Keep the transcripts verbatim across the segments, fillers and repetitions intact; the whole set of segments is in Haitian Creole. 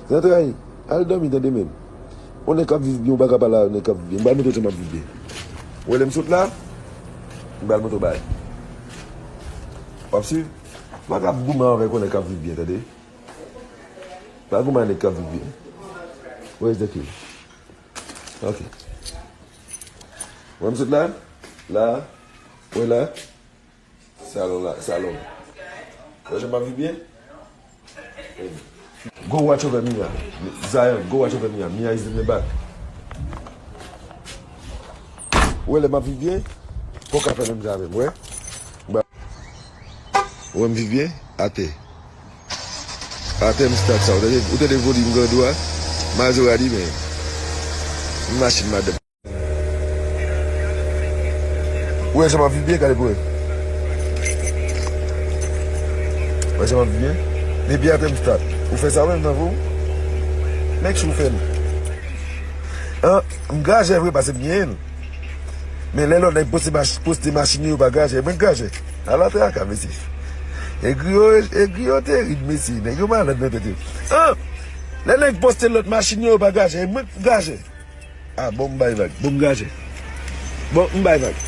Zantray, al dòmi tande menm. Yon nèg k ap viv byen, ou pa ka pale a yon nèg k ap viv byen. M pral montre w jan m ap viv byen. Ou wè lè m sot la, m pral montre w bagay. W ap swiv? Pa ka ap goumen avèk yon nèg k ap viv byen, tande. Pa goumen avèk nèg k ap viv byen. Where is the key? Ok. Ou wè m sot la? La. Ou wè la? Salon la, salon. Wè jan m ap viv byen? Go watch over Mia. Zion, go watch over Mia. Mia is in the back. Ou wè lè m ap viv byen? Fò w ka fè menm jan avè m, wè? Ba- Ou wè m viv byen? Atè. Atè m start sa. Ou tande, ou tande volim grandou a? Mazora li men. Machin madanm. Ou wè jan m ap viv byen, gade pou wè. Ou wè jan m ap viv byen? Depi atè m start. Ou fè sa menm nan vi w? Make sure ou fè l. An, m grajè vre paske m genyen l. Men lè lòt nèg poste mach-, poste machin yo, yo pa grajè. Mwen k grajè. Ala traka, mesye. Egri yo, egri yo terib, mesye. Nèg yo malad nan tèt yo. An, lè nèg poste lòt machin yo, yo pa grajè. Mwen k grajè. Ah, bon, m bay vag. Bon, m grajè. Bon, m bay vag.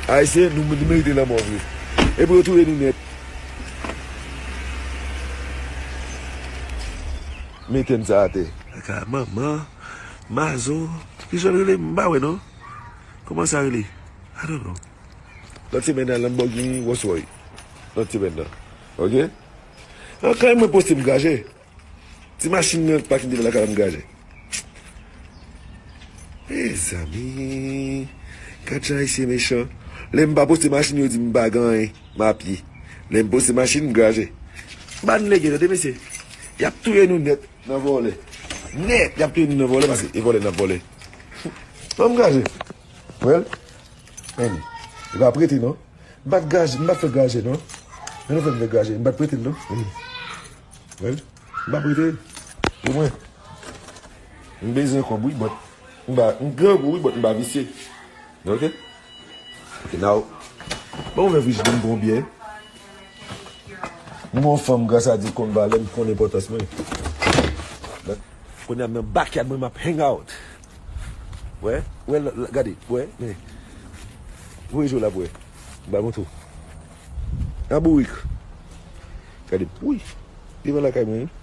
Ayisyen, nou, nou merite lanmò vre. Epi yo touye nou nèt. Mete n sa atè. Kaka manman, mazo. Ki jan l rele? M pa wè non. Kòman sa rele? I don't know. Lòt semèn nan, Lamborghini Rolls Royce. Lòt semèn nan. Ok? An, kanmenm mwen poste m grajè. Ti machin nan pakin devan lakay la m grajè. Mezanmi, gad jan ayisyen mechan. Lè m pa poste machin, yo di m pa gen anyen, m a pye. Lè m poste machin, m grajè. M pa n lege tande mesye. Y ap touye nou nèt nan vòlè. Nèt, y ap touye nou nan vòlè paske e vòlè n ap vòlè. Bon, m grajè. Well, ann, e pa prete non. M pa t grajè, m pa t fè grajè non. Men nou fè m fè grajè, m pa t prete l non. Well, m pa prete l. Pou mwen. M bezwen kòb wi, but m pa, m grangou wi, but m pa visye. Ok? Ok, now. Bon, ouvè frijidè m, pran yon byè. M gon fanm, gras a Dye, konn valè m, konn enpòtans mwen. Kounye a m nan backyard mwen, m ap hang out. Wè, wè, l, l, gade, wè, men. Voye je w la pou wè. M ba montre w. Nan bourik. Gade, wi. Devan lakay mwen, wi.